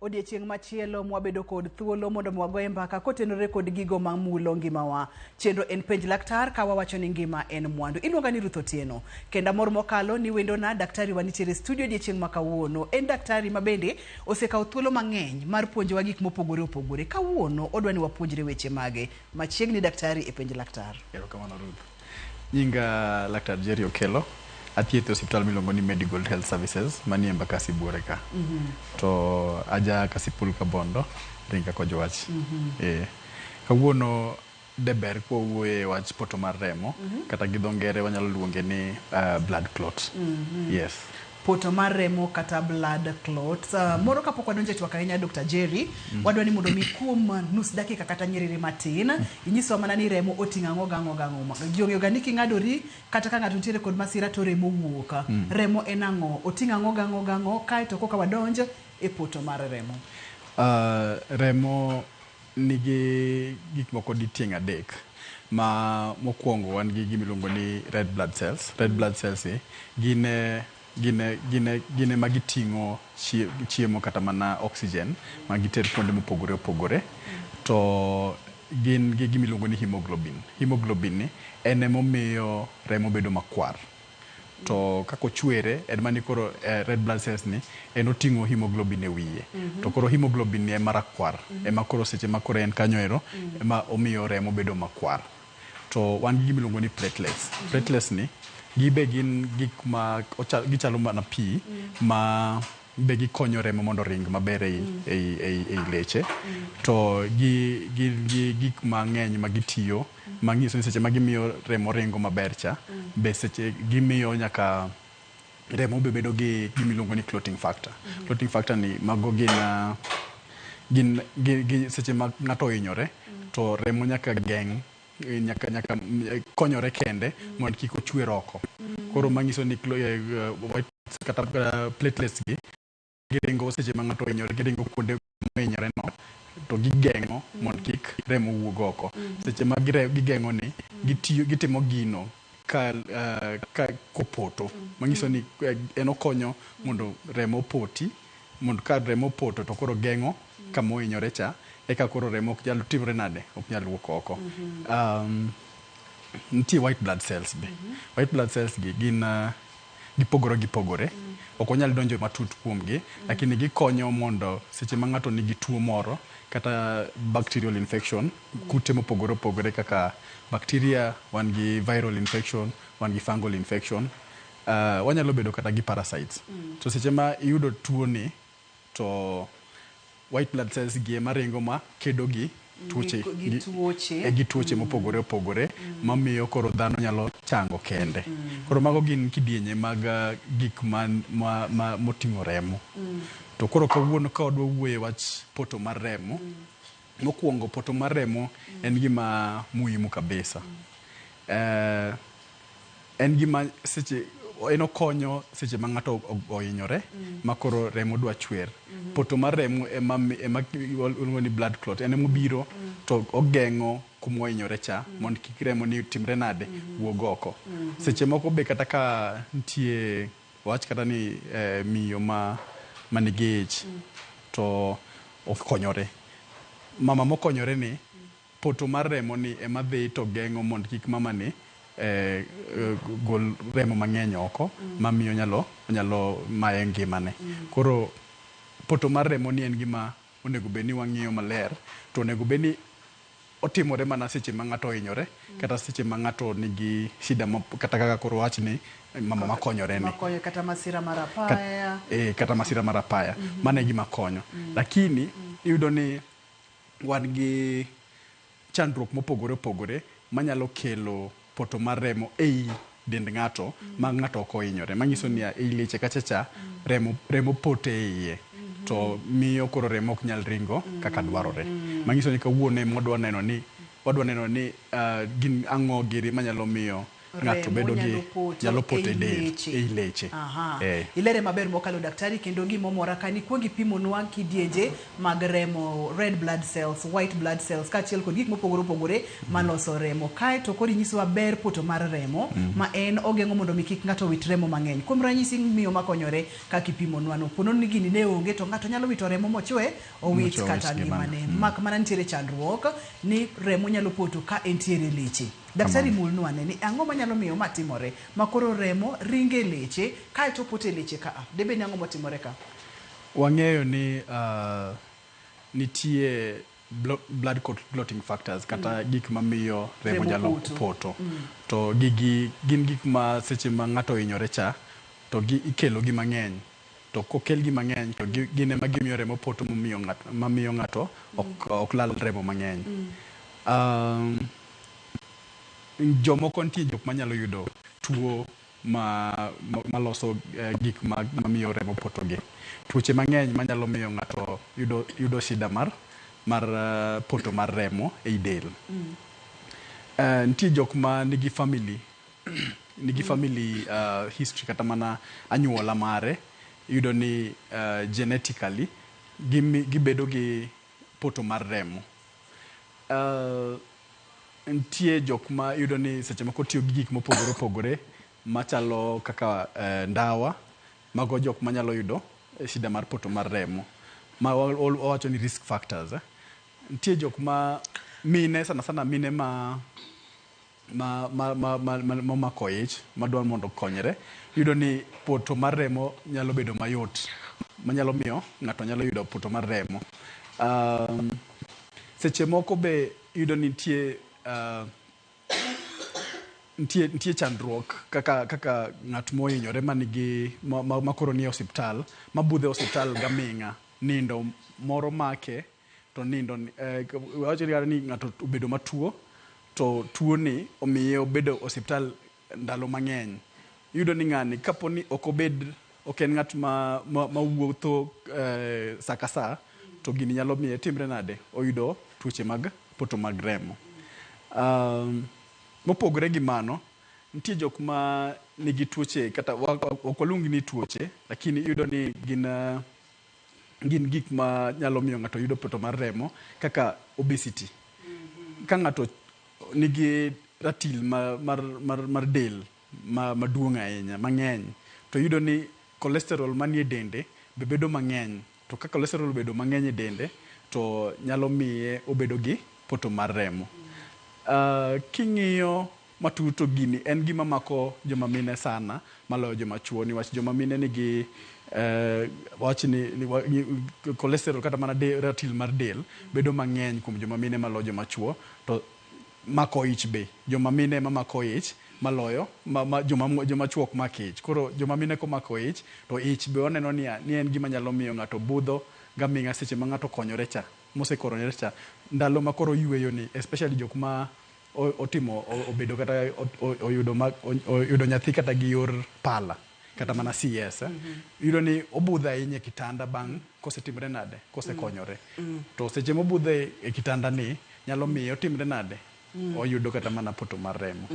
Odiechieng' machielo mwabedo kod thuolo mondo mi wagoye mbaka kotenore kod gigo mamulo ngimawa. Chenro en Penj Laktar ka wawacho ni ngima en mwandu. Iluonga ni Ruth Otieno. Kendo amor mokalo ni wendona daktari wa nitiere e studio odiechieng' ma kawuono. En daktari ma bende osekawo thuolo mang'eny mar puonjowa gik mopogore opogore. Kawuono odwa ni wapuonjre weche mage. Machiegni daktari e Penj Laktar. Erokamano Ruth. Nyinga Laktar Jerry Okello. Athieth e osiptal miluongo ni Medigold Health Services manie Embakasi buore ka. To aja Kasipul Kabondo, Ringa Kojwach. Eh. Kawuono de ber kwa wuoye e wach poto mar remo kata gi dho ngere wanyalo luonge ni blood clot. Yes. Poto mar remo kata blood clot. Moro kapok wadonjo e twak ahinya Dr. Jerry, wadwa ni mondo mi kuom nus dakika kata nyiriri matin, inyiswa mana ni remo oting'o ang'o gang'o gang'o. Ji ong'eyo ga ni king'adori kata ka ng'ato nitiere kod masira to remo wuok. Remo en ang'o? Oting'o ang'o gang'o gang'o? Kae to koka wadonj e poto mar remo. Remo nigi gik moko ditieng' adek. Ma mokwongo wan gi gima iluongo ni red blood cells. Red blood cells gi gin e gin ema giting'o chiemo kata mana oxygen ma giter kuonde mopogore opogore. To gin gi gima iluongo ni hemoglobin. Hemoglobin ni en emomiyo remo bedo makwar. To kaka ochwere en mana ni koro red blood cells ni en oting'o hemoglobin e wiye. To koro hemoglobin ni ema rakwar. Ema koro seche ma koro en kanyo ero ema omiyo remo bedo makwar. To wan gi gima iluongo ni platelets. Platelets ni gibe gin gik ma gichalo mana pi ma be gikonyo remo mondo oring maber ei leche. To gi gin gi gik mang'eny ma gitiyo manyiso ni seche ma gimiyo remo ringo maber cha, be seche gimiyo nyaka remo be bedo gi gima iluongo ni clotting factor. Clotting factor ni mago gin gin seche ma ng'ato ohinyore to remo nyaka geng' nyaka konyore kende mondo kik ochwer oko. Koro manyiso ni white kata platelets gi giringo seche ma ng'ato ohinyore, giringo kuonde mohinyore no to gigeng'o mondo kik remo wuog oko. Seche ma gigeng'o ni gitiyo gitimo gino ka kopoto. Manyiso ni en okonyo mondo remo opoti mondo ka remo opoto to koro geng'o kama ohinyore cha eka koro remo ok nyal timre nade ok nyal wuok oko. Nitie white blood cells be. White blood cells gi gin gipogore gipogore. Ok wanyal donjo matut kuomgi, lakini gikonyo mondo seche ma ng'ato nigi tuo moro kata bacterial infection, kute mopogore opogore kaka bacteria, wan gi viral infection, wan gi fungal infection, wanyalo bedo kata gi parasites. To seche ma iyudo tuo ni to white blood cells gi ema ringo ma kedo gi tuoche Gi tuoche. Gi tuoche mopogore opogore mamiyo koro dhano nyalo chango kende. Koro mago gin kidienje mag gik ma moting'o remo. To koro kawuono ka wadwa wuoyo e wach poto mar remo, mokwongo poto mar remo en gima muhimu kabisa. En gima seche en okonyo seche ma ng'ato ohinyore ma koro remo dwa chwer. Poto mar remo ema iluongo ni blood clot en emobiro to ogeng'o kuma ohinyore cha mondo kik remo ni timre nade wuog oko. Seche moko be kata ka nitie wach kata ni miyo ma manigi ich to okonyore. Mama mokonyore ni poto mar remo ni ema dhi to geng'o mondo kik mama ni gol remo mang'eny oko mamiyo nyalo maye ngimane. Koro poto mar remo ni en gima onego bed ni wang'iyo maler to onego bed ni otimore mana seche ma ng'ato ohinyore kata seche ma ng'ato nigi shida kata kaka koro wach ni mama makonyore ni. Makonyo kata masira mar apaya. Kata masira mar apaya. Mano e gima konyo. Lakini iyudo ni wan gi chandruok mopogore opogore manyalo kelo poto mar remo ei dend ng'ato ma ng'ato ok ohinyore. Manyiso ni ei leche kacha cha remo poto e iye to miyo koro remo ok nyal ringo kaka dwarore. Manyiso ni kawuono ema wadwa neno ni gin ang'o giri manyalo miyo ng'ato bedo gi nyalo poto e del, ei leche. Ilere maber mokalo daktari, kendo gimomora ka ni kuongi pimonwa kidienje mag remo, red blood cells, white blood cells, kaachiel kod gik mopogore opogore maloso remo. Kae to koro inyisowa ber poto mar remo ma en ogeng'o mondo mi kik ng'ato wit remo mang'eny. Kuom ranyisi miyo makonyore kaka ipimonwa no, ponono ni gini ne onge to ng'ato nyalo wito remo mochwe owit kata ngimane. Mak mana nitiere chandruok ni remo nyalo poto ka entiere leche. Daktari mulnwa ne ni ang'o manyalo miyo ma timore ma koro remo ringe leche kaeto poto e leche ka a debe ni ang'o motimore ka? Wang'eyo ni nitie blood clotting factors kata gik mamiyo remo nyalo poto. To gigi gin gik ma seche ma ng'ato ohinyore cha to ikelo gi mang'eny. To kokel gi mang'eny to gin ema gimiyo remo poto mamiyo ng'ato ok lal remo mang'eny. Jomoko nitie jok manyalo yudo tuo maloso gik mamiyo remo poto gi. Tuoche mang'eny manyalo miyo ng'ato yudo shida mar poto mar remo ei del. Nitie jok ma nigi family history kata mana anyuola mare, iyudo ni genetically gibedo gi poto mar remo. Nitie jok ma iyudo ni seche moko tiyo gi gik mopogore opogore machalo kaka ndawa, mago jok manyalo yudo shida mar poto mar remo ma wawacho ni risk factors. Nitie jok ma mine, sana sana mine ma momako ich madwa mondo okonyre, iyudo ni poto mar remo nyalo bedo mayot manyalo miyo ng'ato nyalo yudo poto mar remo. Seche moko be iyudo ni nitie nitie chandruok kaka ng'at mohinyore manigi ma koro nie osiptal, mabudho e osiptal gaming'a, nindo moro make to nindo wacho ni ng'ato obedo matuo to tuo ni omiye obedo osiptal ndalo mang'eny. Iyudo ni ng'ani kapo ni ok obed ok en ng'at ma wuotho sa ka sa, to gini nyalo miye timre nade, oyudo tuoche mag poto mag remo. Mopogore gi mano, nitie jok ma nigi tuoche kata ok waluong ni tuoche, lakini iyudo ni gin gik ma nyalo miyo ng'ato yudo poto mar remo kaka obesity. Ka ng'ato nigi ratil mar del maduong' ahinya mang'eny, to iyudo ni cholesterol manie dende be bedo mang'eny. To ka cholesterol obedo mang'eny e dende to nyalo miye obedo gi poto mar remo. King'iyo matut to gini en gima mako joma mine sana maloyo joma chuo, niwach joma mine nigi wach ni cholesterol kata mana ratil mar del bedo mang'eny kuom joma mine maloyo joma chuo. To mako ich be joma mine ema mako ich maloyo joma chuo ok mak ich. Koro joma mine komako ich to ich be waneno ni en gima nyalo miyo ng'ato budho gaming'a seche ma ng'ato konyore cha, mosekonyore cha, ndalo ma koro oyweyo ni, especially jok ma otimo obedo kata oyudo nyathi kata gi yor pala kata mana CS, iyudo ni obudho ahinya e kitanda bang' kosetimre nade, kosekonyore. To seche mobudho e kitanda ni nyalo miyo otimre nade, oyudo kata mana poto mar remo.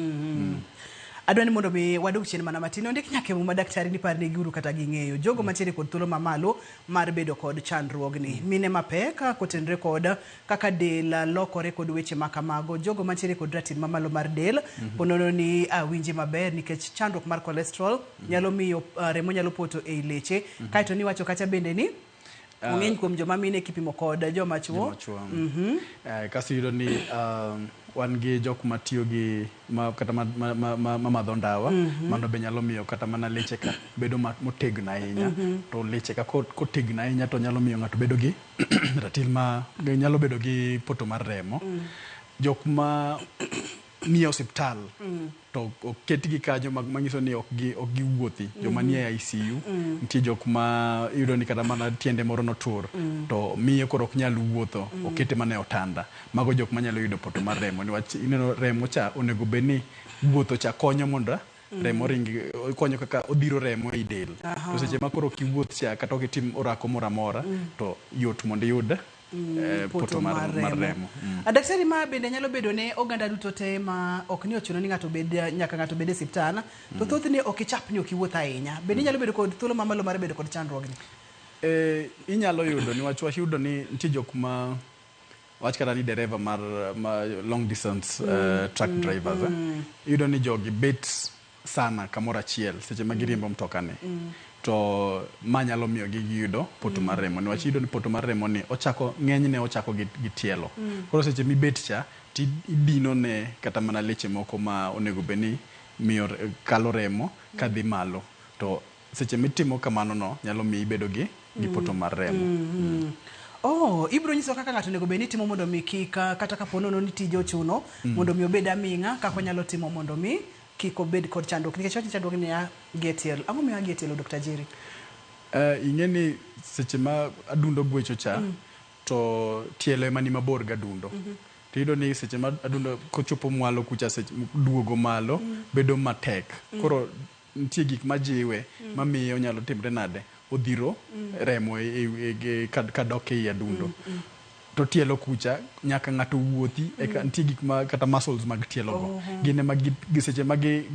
Adwa ni mondo mi wadog chien mana matin. Ondik nyaka e Muma daktari ni parnegi uru kata ging'eyo jogo mantiere kod thuolo mamalo mar bedo kod chandruogni. Mine mapek kotenre kod kaka del lokore kod weche makamago, jogo mantiere kod ratil mamalo mar del, ponono ni winji maber nikech chandruok mar cholesterol nyalo miyo remo nyalo poto ei leche. Kaeto niwacho kacha bende ni ong'eny kuom joma mine kipimo kod joma chuo. Kasto iyudo ni wan gi jok matiyo gi kata ma madho ndawa, mano be nyalo miyo kata mana leche ka bedo motegno ahinya. To leche ka kotegno ahinya to nyalo miyo ng'ato bedo gi ratil ma nyalo bedo gi poto mar remo. Jok ma nie osiptal to oketgi kanyo manyiso ni ok giwuothi, joma nie ICU, nitie jok ma iyudo ni kata mana tiende moro notur to miyo koro ok nyal wuotho, okete mana e otanda. Mago jok manyalo yudo poto mar remo, niwach ineno remo cha onego bed ni wuotho cha konyo mondo remo ringi, konyo kaka odhiro remo ei del. To seche ma koro ok iwuoth cha kata ok itim orako moro amora, to yot mondo iyud poto mar remo. Daktari, ma bende nyalo bedo ne oganda duto te ma ok ni ochuno ni ng'ato bed nyaka ng'ato bed e osiptal, to thothne ok ichapni, ok iwuoth ahinya, bende inyalo bedo kod thuolo mamalo mar bedo kod chandruogni? Inyalo yudo niwach wayudo ni nitie jok ma wach kata ni dereva mar ma long distance truck drivers, iyudo ni jogi bet sana kamoro achiel seche ma giriembo mtoka ni, to ma nyalo miyo gi giyudo poto mar remo, niwach iyudo ni poto mar remo ni ochako ng'enyne ochako gi tielo. Koro seche mibet cha to idino ne kata mana leche moko ma onego bed ni miyo kalo remo kadhi malo, to seche mitimo kamano no nyalo miyo ibedo gi poto mar remo. Oh, ibiro nyiso kaka ng'ato onego bed ni timo mondo mi kik kata kapo nono ni tije ochuno mondo mi obed aming'a, kaka onyalo timo mondo mi kik obed kod chandruok, nikech wach ni chandruok ni a gi e tielo. Ang'o miyo a gi e tielo, Dr. Jerry? Ing'e ni seche ma adundo gwecho cha, to tielo ema ni mabor gi adundo. To iyudo ni seche ma adundo kochopo mwalo kucha, seche duogo malo bedo matek. Koro nitie gik majiwe mamiyo onyalo timre nade odhiro remo kadok ei adundo. To tielo kucha nyaka ng'ato wuothi eka nitie gik ma kata muscles mag tielo go gin ema seche ma gi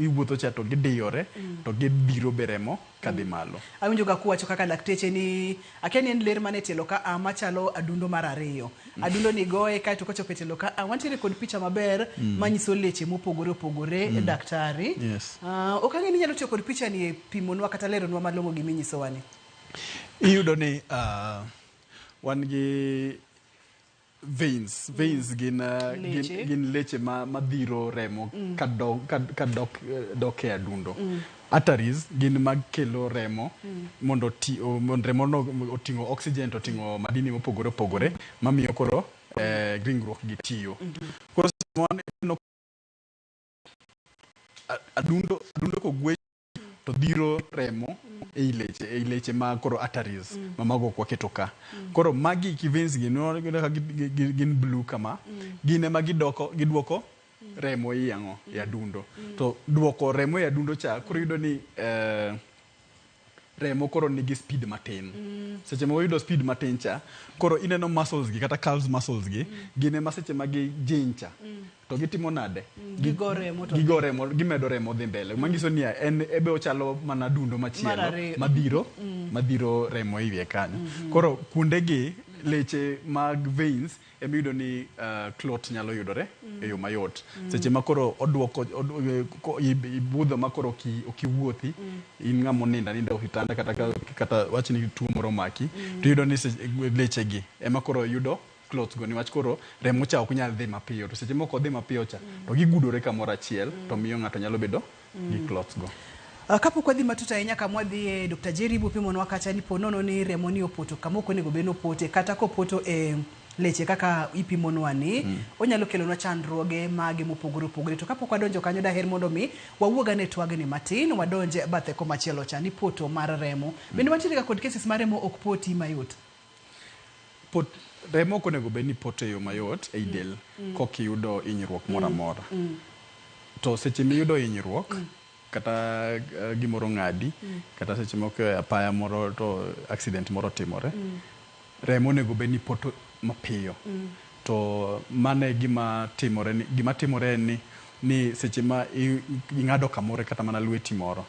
iwuotho cha to gidiyore to gidhiro be remo kadhi malo. Awinjo ga kuwacho kaka lakteche ni akia ni en ler mane tielo ka a machalo adundo mar ariyo. Adundo ni goye kaeto kochopo e tielo ka a wantiere kod picha maber manyiso leche mopogore opogore, daktari. Yes. Ok ang'e ni inyalo tiyo kod picha ni e pimonwa kata leronwa malong'o giminyisowa ni. Iyudo ni wan gi veins. Veins gin, Leche. gin leche ma dhiro remo ka dok e adundo. Arteries gin mag kelo remo mondo mondo remo no oting'o oxygen to oting'o madini mopogore opogore mamiyo koro ringruok gi tiyo. Koro seche ma waneno adundo kogwecho to dhiro remo ei leche ma koro arteries ma mago ok waketo ka. Koro magi ki veins gi ineno ka gin blue kama, gin ema gidoko giduoko remo ei ang'o, e adundo. To duoko remo e adundo cha koro iyudo ni remo koro nigi speed matin. Seche ma oyudo speed matin cha, koro ineno muscles gi kata calves muscles gi gin ema seche ma gijiny cha to gitimo nade? Gigo remo to gigo remo, gimedo remo dhi mbele, manyiso ni en ebe ochalo mana adundo Mar machielo ariyo. madhiro remo e wiye kanyo. Koro kuonde gi leche mag veins emiyudo ni clot nyalo yudore e yo mayot seche ma koro oduoko ibudho ma koro ok iwuothi, in ng'ama onindo aninda e kitanda, kata wach ni tuo moro omaki, to iyudo ni leche gi ema koro yudo clots go, niwach koro remo cha ok nyal dhi mapiyo, to seche moko odhi mapiyo cha to gigudore kamoro achiel to miyo ng'ato nyalo bedo gi clots go. Kapok wadhi matut ahinya kama wadhiye, Dr. Jerry, bupimonwa kacha ni po nono ni remo ni opoto kama ok onego bed ni opote, kata kopoto e leche kaka ipimonwa ni onyalo kelonwa chandruoge mage mopogore opogore. To kapok wadonjo kanyo, daher mondo mi wawuog ane twagni matin, wadonj e bathe komachielo cha ni poto mar remo. Bende wantiere ga kod cases mar remo ok poti mayot? Pot, remo ok onego bed ni poto e yo mayot ei del kok iyudo hinyruok moro amora. To seche miyudo hinyruok kata gimoro ng'adi, kata seche moko e apaya moro to accident moro otimore, remo onego bed ni poto mapiyo. To mano e gima timore ni gima timore en ni seche ma ing'ado kamoro kata mana lweti moro,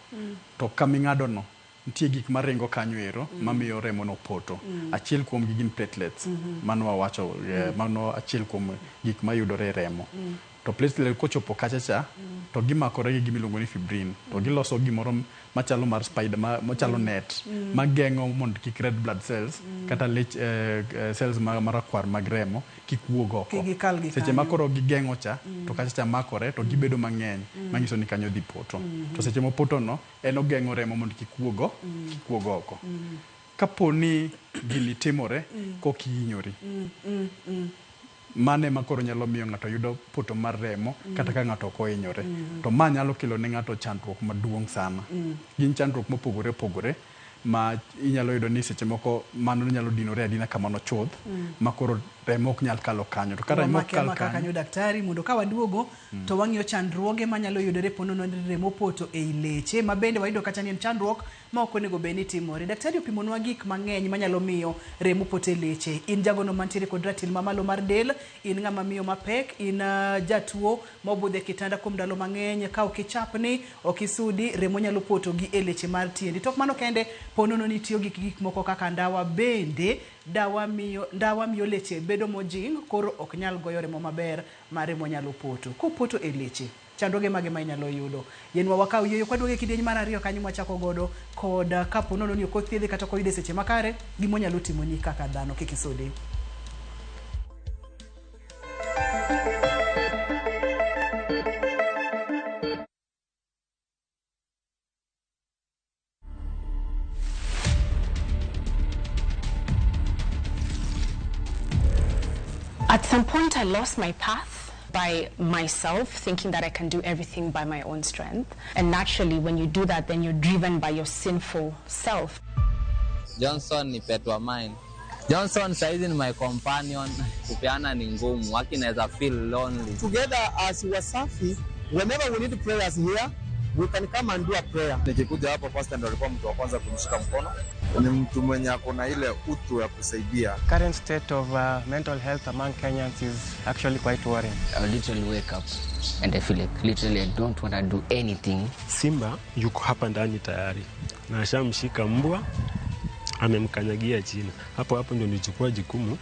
to kaming'ado no nitie gik maringo kanyo ero mamiyo remo no poto. Achiel kuom gi gin platelets. Mano wawacho, mano achiel kuom gik mayudore e remo. To platelet kochopo kacha cha to gimakore gi gimiluongo ni fibrin to giloso gimoro machalo mar spider machalo net mageng'o mondo kik red blood cells kata cells marakwar mag remo kik wuog oko. Kik gikal gi Seche ma kanyo. koro gigeng'o cha to kacha cha makore to gibedo mang'eny, manyiso ni kanyo dhi poto. To seche mopoto no en ogeng'o remo mondo kik wuog oko. Kapo ni gini timore kok ihinyori, mano ema koro nyalo miyo ng'ato yudo poto mar remo kata ka ng'ato ok ohinyore. To ma nyalo kelo ne ng'ato chandruok maduong' sana. Gin chandruok mopogore opogore ma inyalo yudo ni seche moko mano nyalo dinore adina kamano chuth ma koro remo ok nyal kalo kanyo. To ka remo ok Wamake kal amaka kanyo, kanyo daktari mondo ka waduogo to wang'iyo chandruoge manyalo yudore ponono ni remo poto ei leche ma bende wayudo kata ni en chandruok ma ok onego bed ni timore. Daktari opimonwa gik mang'eny manyalo miyo remo poto e leche. In jagono mantiere kod ratil mamalo mar del, in ng'ama miyo mapek, in jatuo mobudho e kitanda kuom ndalo mang'eny, ka ok ichapni, ok isudi, remo nyalo poto gi e leche mar tiendi. Tok mano kende, ponono ni itiyo gi gik moko kaka ndawa bende, ndawa miyo leche bedo mojing', koro ok nyal goyo remo maber ma remo nyalo poto. Kopoto e leche, chandruoge mage ma inyalo yudo? Yienwa wakaw yueyo kwaduogo e kidieny mar ariyo kanyo mwachako godo kod kapo nono ni ok othiedhe kata ok oyude e seche makare, gimonyalo timoni kaka dhano. Kik isudi. At some point, I lost my path by myself, thinking that I can do everything by my own strength. And naturally, when you do that, then you're driven by your sinful self. Johnson ni pet wa mine. Johnson saizi ni my companion. Kupeana ni ngumu, waki naweza feel lonely. Together as Wasafi, whenever we need prayers here, we can come and do a prayer. Nikikuja hapo pastor ndo alikuwa mtu wa kwanza kunishika mkono. Ni mtu mwenye ako na ile utu ya kusaidia. Current state of mental health among Kenyans is actually quite worrying. I literally wake up and I feel like literally I don't want to do anything. Simba yuko hapa ndani tayari na ashamshika mbwa, amemkanyagia chini. Hapo hapo ndio nilichukua jukumu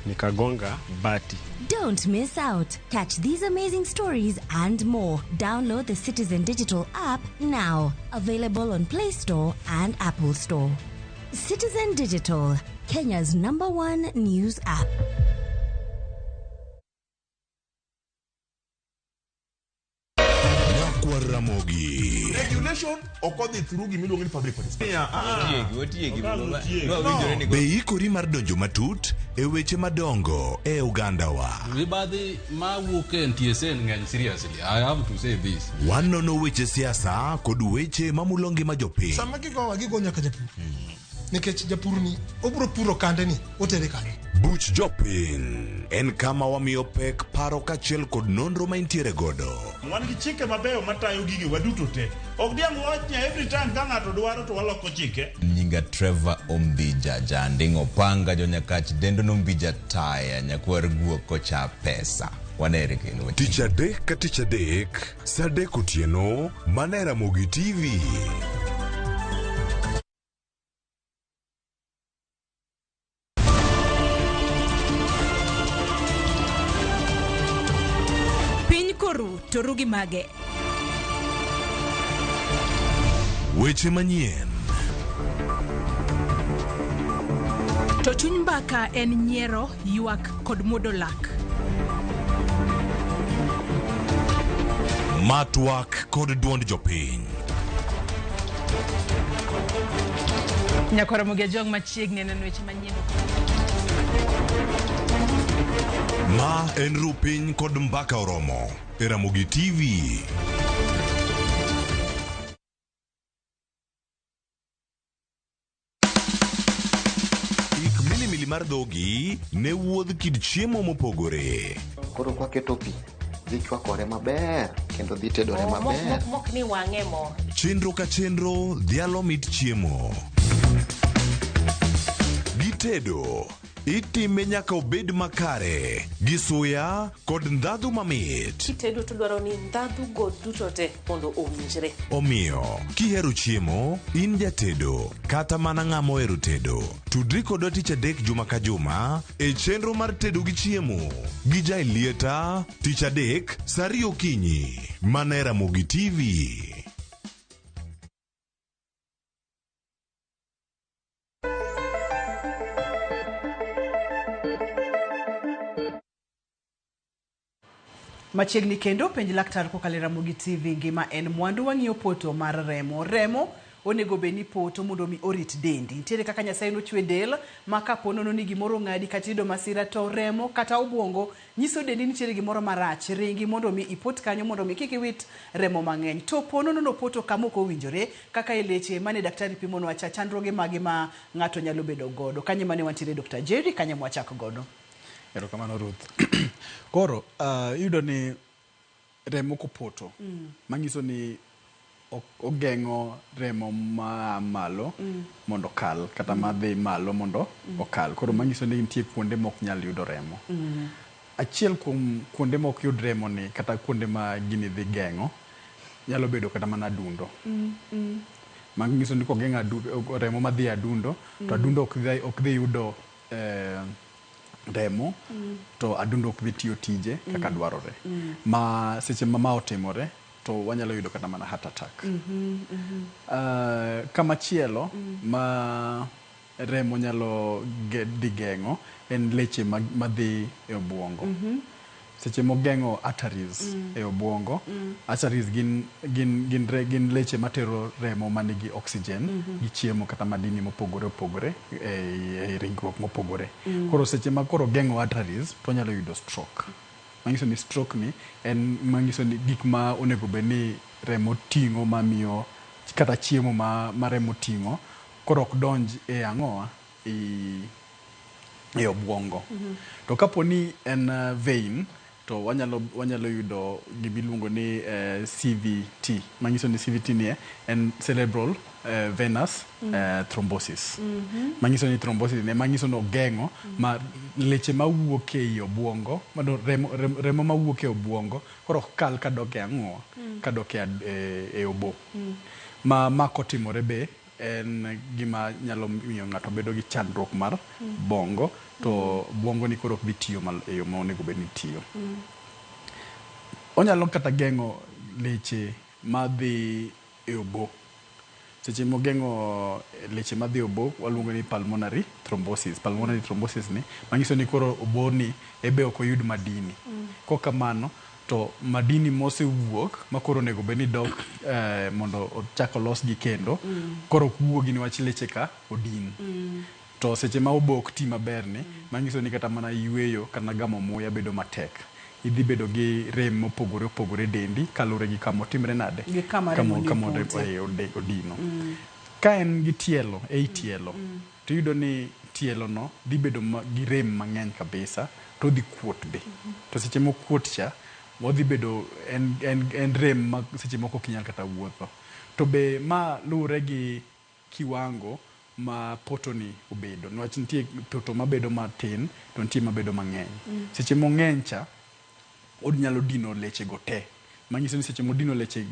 nikagonga bati. Don't miss out. Catch these amazing stories and more. Download the Citizen Digital app now. Available on Play Store and Apple Store. Citizen Digital, Kenya's #1 news app. Ramogi. Regulation ok odhi through gimiluongo ni public participation. Be ikori mar donjo matut e weche madongo e ogandawa. Mibadhi mawuok e NTSA ng'eny seriously. I have to say this. Wanono weche siasa kod weche mamulo ngima jopiny. Sama gigowa gigo nyaka japur. Nikech japur ni obro puro kande ni otere kanye. Buch jopiny en kama wamiyo pek paro kaachiel kod nonro ma intiere godo. Wan gi chike mabeyo matayo gige waduto te. Ok diang' wach ni every time ka ng'ato dwaro to waloko chike. Nyinga Trevor Ombija Janding'o Panga jonyakach dendo nombija taya nyakwar guok kocha pesa. Wanere kendo. Tich adek ka tich adek, saa adek otieno, mana e Ramogi TV. Piny koru to ru gi mage. Weche manyien. To chuny mbaka en nyiero, ywak kod muodo lak. Matwak kod duond jopiny. Nyakwar Ramogi Ajwang' machiegni neno weche manyien. Ma en ru piny kod mbaka oromo e Ramogi TV. Ik milimili mar dhogi ne wuodh kit chiemo mopogore. Koro kwaketo pi, dhi chwakore maber kendo dhi tedore maber. Mok ni wang'e mo. Chenro ka chenro dhialo mit chiemo. Gitedo itime nyaka obed makare gi suya kod ndhadhu mamit. Kitedo to dwaro ni ndhadhu go duto te mondo owinjre. Omiyo, kihero chiemo, in jatedo kata mana ng'ama ohero tedo, tudri kodwa tich adek juma ka juma e chenro mar tedo gi chiemo gi Jaelieta tich adek saa ariyo okinyi mana e Ramogi TV. Machiegni kendo penj laktar kokalo e Ramogi TV ngima en mwandu wang'iyo poto mar remo. Remo onego bed ni poto mondo mi orit dendi. Nitiere kaka Nyasaye nochwe del ma kapo nono ni gimoro ong'adi kata iyudo masira to remo kata obwongo nyiso dendi nitiere gimoro marach. Ringi mondo mi ipot kanyo mondo mi kik iwit remo mang'eny. To po nono nopoto kama ok owinjore kaka e leche mane daktari pimonwa cha chandruoge mage ma ng'ato nyalo bedo godo. Kanye mane wantiere Dr. Jerry, kanye mwachako godo. Erokamano Ruth. Koro iyudo ni remo kopoto manyiso ni ogeng'o remo maa malo mondo okal kata madhi malo mondo okal. Koro manyiso ni nitie kuonde mok nyal yudo remo. Achiel kuom kuonde mok yud remo ni kata kuonde ma gini dhi geng'o nyalo bedo kata mana adundo. Manyiso ni kogeng'o remo madhi e adundo to adundo ok dhi yudo remo to adundo ok dhi tiyo tije kaka dwarore. Ma seche ma otimore to wanyalo yudo kata mana heart attack. Kamachielo ma remo nyalo dhi geng'o en leche madhi e obuongo. Seche mogeng'o arteries e obuongo, arteries gin leche matero remo manigi oxygen gi chiemo kata madini mopogore opogore e ringruok mopogore. Koro seche ma koro geng'o arteries to wanyalo yudo stroke. Manyiso ni stroke ni en manyiso ni gik ma onego bed ni remo ting'o mamiyo kata chiemo ma remo ting'o koro ok donj e ang'owa e obuongo. To kapo ni en vein to wanyalo yudo gimiluongo ni CVT. Manyiso ni CVT ni en cerebral venous thrombosis. Manyiso ni thrombosis ni manyiso ni ogeng'o ma leche mawuok ei obuongo, mano remo mawuok e obuongo koro ok kal kadok e ang'owa, kadok e obo. Ma kotimore be en gima nyalo miyo ng'ato bedo gi chandruok mar bongo to bongo ni koro ok dhi tiyo e yo ma onego bed ni tiyo. Onyalo kata geng'o leche madhi e obo. Seche mogeng'o leche madhi e obo waluongo ni pulmonary thrombosis. Pulmonary thrombosis ni manyiso ni koro obo ni ebe ok oyud madini. Kokamano to madini mosewuok makoro onego bed ni dok mondo ochak olosgi kendo koro ok wuogi niwach leche ka odin. To seche ma obo ok ti maber ni manyiso ni kata mana yweyo kata gamo muya bedo matek. Idhi bedo gi rem mopogore opogore dendi kaluwore gi kama otimre nade, kama odino. Ka en gi tielo ei tielo to iyudo ni tielo no dhi bedo gi rem mang'eny kabisa to odhi kuot be. To seche mokuot cha odhi bedo en rem ma seche moko ok inyal kata wuotho. To be ma luwore gi kiwango ma poto ni obedo. Niwach nitie poto mabedo matin to nitie mabedo mang'eny. Seche mong'eny cha onyalo dino leche go te. Manyiso ni seche modino leche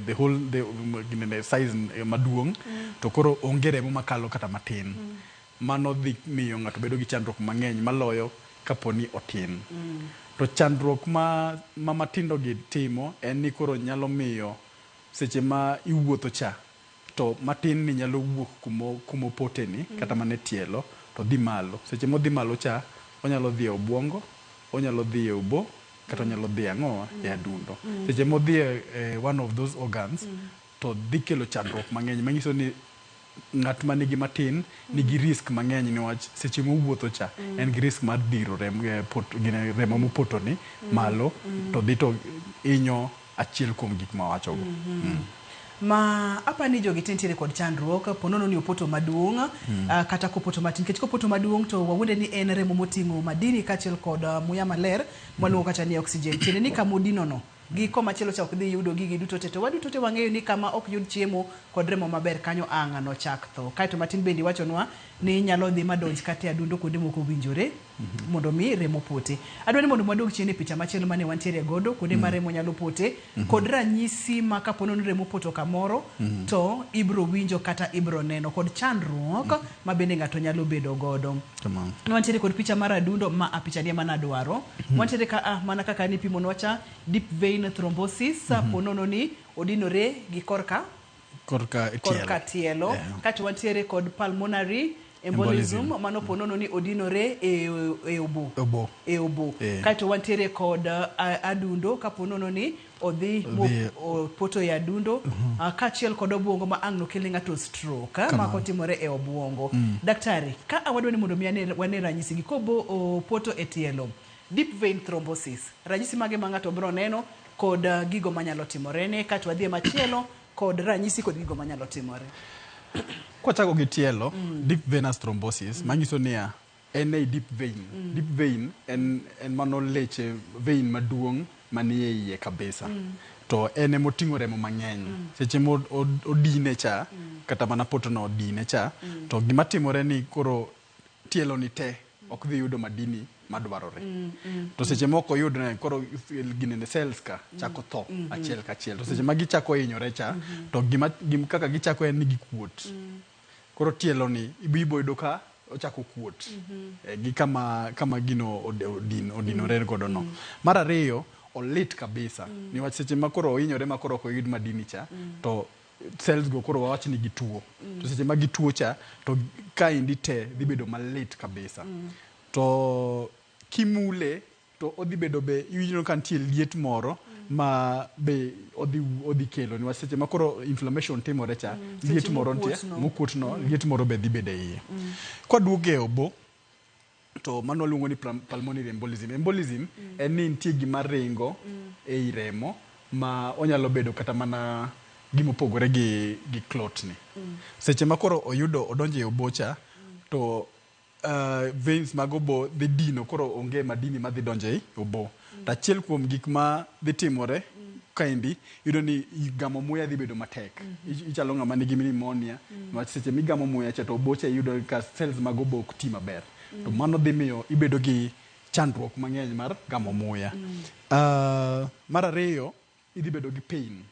the whole the size maduong' to koro onge remo makalo kata matin. Mano dhi miyo ng'ato bedo gi chandruok mang'eny maloyo kapo ni otin. To chandruok ma matindo gi timo en ni koro nyalo miyo seche ma iwuotho cha to matin ni nyalo wuok kumopote ni kata mana e tielo to dhi malo. Seche modhi malo cha onyalo dhi e obuongo, onyalo dhi e obo kata onyalo dhi ang'owa e adundo. Seche modhi e one of those organs to dhi kelo chandruok mang'eny manyiso ni ng'at ma nigi matin nigi risk mang'eny niwach seche mowuotho cha en gi risk mar diro remo mopoto ni malo to dhi to hinyo achiel kuom gik mawachogo. Ma apani jogi te nitiere kod chandruok ponono ni opoto maduong' kata kopoto matin. Nikech kopoto maduong' to wawuonde ni en remo moting'o madini kaachiel kod muya maler mwaluongo kata ni oxygen. Tiende ni kamodino no gi komachielo cha ok dhi yudo gigi duto te. To waduto te wang'eyo ni kama ok yud chiemo kod remo maber kanyo ang' nochak tho. Kaeto matin bende iwachonwa ni nyalo dhi madonj kata e adundo kuonde mok owinjore mondo mi remo pote. Adwa ni mondo wadog chien e picha machielo mane wantiere godo kuonde ma remo nyalo pote kod ranyisi ma kapo ni remo poto kamoro to ibro winjo kata ibro neno kod chandruok ma bende ng'ato nyalo bedo godo. Wantiere kod picha mar adundo ma a picha ni ema nadwaro. Wantiere ka mana kaka nipimonwa cha deep vein thrombosis ponono ni odinore gi korka tielo. Kaeto wantiere kod pulmonary embolism mano ponono ni odinore e obo. E obo. Kaeto wantiere kod adundo kaponono ni odhi poto e adundo kaachiel kod obuongo ma ang' nokel ne ng'ato stroke ma kotimore e obuongo. Daktari, ka wadwa ni mondo mi wane ranyisi gi kobo opoto e tielo deep vein thrombosis, ranyisi mage ma ng'ato biro neno kod gigo manyalo timore ne, kaeto wadhi e machielo kod ranyisi kod gigo manyalo timore. Kwachako gi tielo, deep venous thrombosis manyiso niya En ei deep vein. Deep vein en, en mano leche vein maduong' manie iye kabisa. To en emoting'o remo mang'eny. Seche ma odine cha, kata mana poto no odine cha, to gima timore ni koro tielo ni te ok dhi yudo madini madwarore. To seche moko oyud ne koro ginene cells ka chako tho achiel kachiel. To seche ma gichako hinyore cha, to gima, kaka gichako en ni gikuot. Koro tielo ni ibo yudo ka ochako kuot gi kama gino odinore godo no. Mar ariyo, olit kabisa. Niwach seche ma koro ohinyore ma koro ok oyud madini cha, to cells go koro wawach ni gituo. To seche ma gituo cha, to kaendi te dhi bedo malit kabisa. To kimule to odhi bedo be iwinjo ka nitie liet moro ma be odhi kelo niwach seche ma koro inflammation timore cha, liet moro nitie mokuot no, liet moro be dhi bedo e iye. Kwaduogo e obo, to mano waluongo ni pulmonary embolism. Embolism en ni nitie gima ringo ei remo ma onyalo bedo kata mana gimopogore gi clot ni. Seche ma koro oyudo odonjo e obo cha, to veins mag obo dhi dino, koro onge madini madhi donjo ei obo. To achiel kuom gik ma dhi timore kaendi, iyudo ni gamo muya dhi bedo matek. Ichalo ng'ama nigi pneumonia, niwach seche migamo muya cha to obo cha iyudo ka cells mag obo ok ti maber. To mano dhi miyo ibedo gi chandruok mang'eny mar gamo muya. Mar ariyo, idhi bedo gi pain.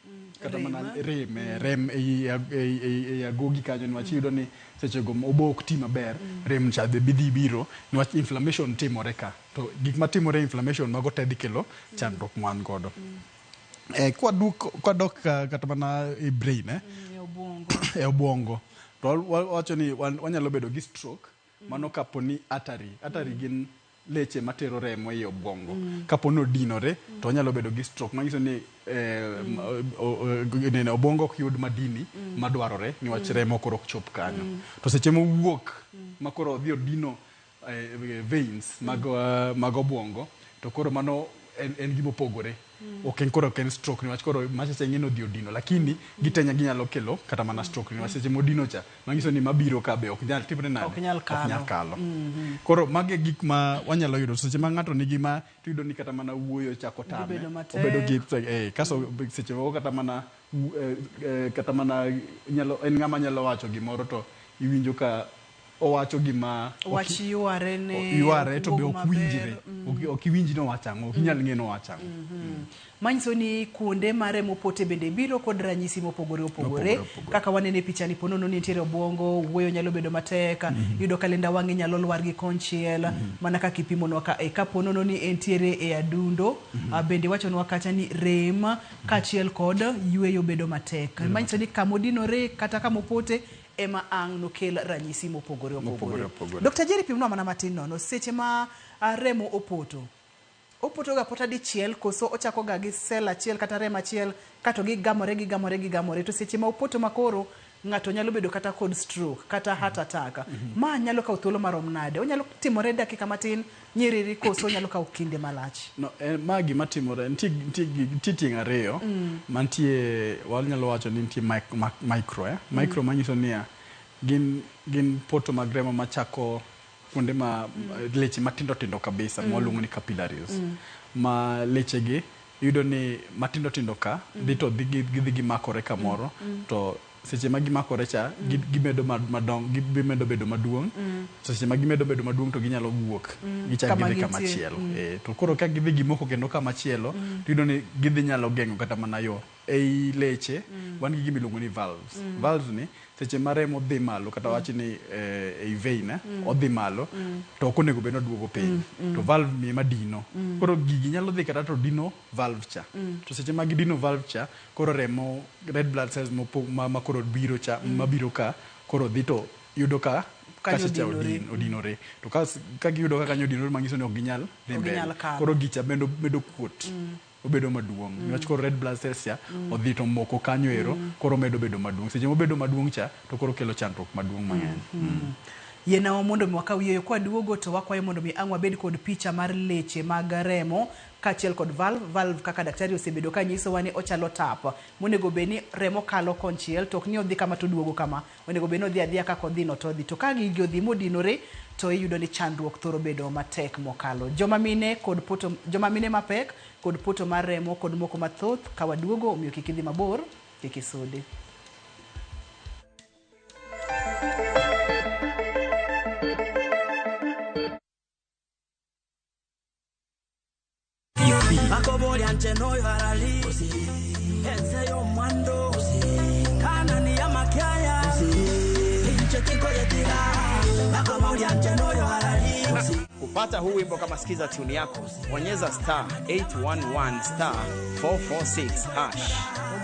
Kata mana rem, rem ei agogi kanyo, niwach iyudo ni sechego obo ok ti maber, rem cha be dhi biro, niwach inflammation timore ka. To gik matimore inflammation mago te dhi kelo chandruok ma wan godo. Kwadok kata mana e brain, e obwongo, to wawacho ni wanyalo bedo gi stroke, mano kapo ni artery gin leche matero remo ei obwongo. Kapo ni odinore, to onyalo bedo gi stroke. Manyiso ni obwongo ok yud madini madwarore niwach remo koro ok chop kanyo. To seche mowuok ma koro odhi odino veins mag obwongo, to koro mano en gimopogore. Ok en koro ok en stroke niwach koro machacha ing'e ni odhi odino, lakini gitenya ginyalo kelo kata mana stroke niwach seche modino cha manyiso ni mabiro ka be ok nyal timre nade, ok nyal kalo. Koro magi e gik ma wanyalo yudo seche ma ng'ato nigi ma tiyudo ni kata mana wuoyo chako tame, obedo gi kaso seche moko kata mana nyalo en ng'ama nyalo wacho gimoro to iwinjo ka owacho gima wach yware ne yware to be ok winjre, ok iwinj ni owacho ang'o, ok inyal ng'e ni owacho ang'o. Manyiso ni kuonde ma remo pote bende biro kod ranyisi mopogore opogore, kaka wanene e picha ni ponono ni nitiere obwongo, wuoyo nyalo bedo matek, yudo ka lenda wang'i nyalo lwar gi konchiel, mana kaka ipimonwa ka kaponono ni entiere e adundo, bende wachonwa kacha ni rem kaachiel kod yweyo bedo matek. Manyiso ni kamodinore kata kamopote ema ang' nokel ranyisi mopogore opogore. Dr. Jerry, pimnwa mana matin nono, seche ma remo opoto, opoto ga pota dichiel koso ochako ga gi sel achiel kata remo achiel kato gigamore gigamore gigamore, to seche ma opoto makoro ng'ato nyalo bedo kata kod stroke kata heart attack, ma nyalo kawo thuolo marom nade? Onyalo timore dakika matin nyiriri koso onyalo kawo kinde malach? No, ma gima timore nitie tieng' ariyo mantie, wanyalo wacho ni nitie micro micro manyiso niya gin poto mag remo machako kuonde ma leche matindo tindo kabisa ma waluongo ni capillaries, ma leche gi iyudo ni matindo tindo ka dhi to gidhi gimakore kamoro, to seche ma gimakore cha gimedo madong, gimedo bedo maduong'. Seche ma gimedo bedo maduong' to ginyalo wuok gichak gidhi kama chielo. To koro ka gidhi gimoko kendo kama chielo, to iyudo ni gidhi nyalo geng'o kata mana yo ei leche. Wan gi gima iluongo ni valves. Valves ni seche ma remo dhi malo kata wach ni ei vein odhi malo, to ok onego bed ni oduogo piny, to valve ni ema dino. Koro gigi nyalo dhi kata to dino valve cha, to seche ma gidino valve cha, koro remo red blood cells ma koro biro cha, mabiro ka koro dhi to yudo ka kacha cha odinore. To ka giyudo ka kanyo odinore, manyiso ni ok ginyal dhi mbele. Koro gicha medo kuot, obedo maduong', niwach koro red blood cells cha odhi to moko kanyo ero, koro medo bedo maduong'. Seche mobedo maduong' cha to koro kelo chandruok maduong' mang'eny. Yienawa mondo mi wakaw yueyo kwaduogo to wakwayo mondo mi ang' wabed kod picha mar leche mag remo kaachiel kod valve. Valve kaka daktari osebedo ka nyisowa ni ochalo tap monego bed ni remo kalo konchiel to ok ni odhi kama to oduogo kama. Onego bed ni odhi adhiya kaka odhi no to odhi. To ka gigi odhi modinore to iyudo ni chandruok thoro bedo matek mokalo. Joma mine kod poto, joma mine mapek kod poto mar remo kod moko mathoth ka waduogo omiyo kik idhi mabor, kik isudi. Kupata huu wimbo kama sikiza tune yako, bonyeza star 811 star 446 hash.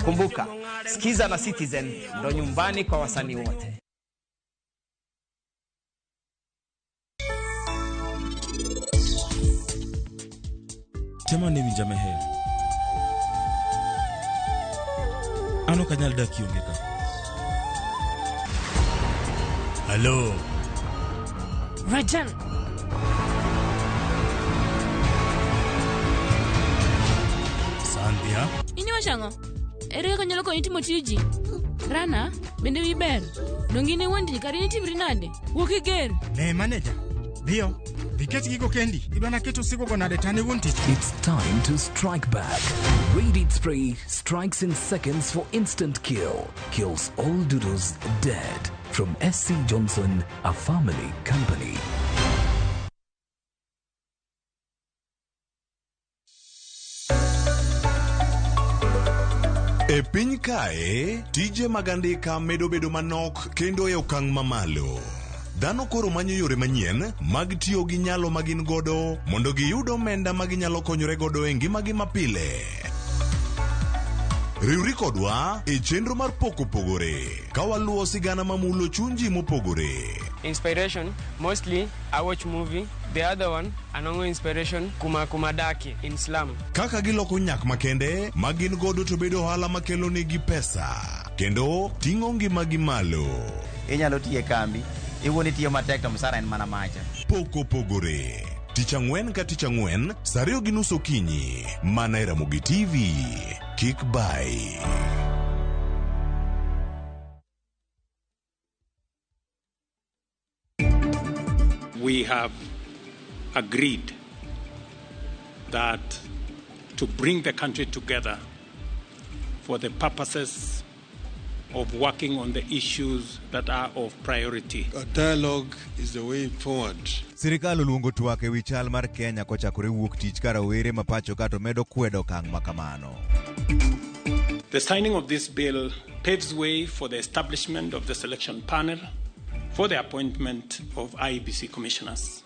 Kumbuka, sikiza na Citizen ndo nyumbani kwa wasanii wote. Tema ne winja maher. An ok anyal dak kionge ka. Hello. Rajan. Sandhya. Inywacho ang'o? Ere kaka anyalo konyi timo tiji? Rana, bende wiyi ber? Donge in e wuon tich kare in itimri nade? Wuok iger. Ne maneja. Dhiyo. Dhi ket gigo kendi. Idwa naket osigo go nade to an e wuon tich. It's time to strike back. Raid Spray strikes in seconds for instant kill. Kills all doodles dead. From SC Johnson, a family company. E piny kae, tije mag andika medo bedo manok kendo e okang' mamalo. Dhano koro manyo yore manyien mag tiyo gi nyalo ma gin godo mondo giyud omenda ma ginyalo konyore godo e ngimagi mapile. Riwri kodwa e chenro mar Pok Opogore ka waluwo sigana mamulo chuny ji mopogore. Inspiration, mostly I watch movie. The other one, anongo inspiration kuma kumadaki in slum. Kaka giloko nyak makende ma gin godo to bedo ohala makelo negi pesa kendo ting'o ngimagi malo. Inyalo tiyo e kambi, iwuon itiyo matek to msara en mana macha. Pok Opogore. Tich ang'wen ka tich ang'wen, saa 2:30 okinyi, mana e Ramogi TV. Kik bai. We have agreed that to bring the country together for the purposes of working on the issues that are of priority. A dialogue is the way forward. Sirikal oluongo twak ewi chal mar Kenya kochakore wuok tich ka rawere ma pacho ka to medo kwedo okang' ma kamano. The signing of this bill paves way for the establishment of the selection panel for the appointment of IEBC commissioners.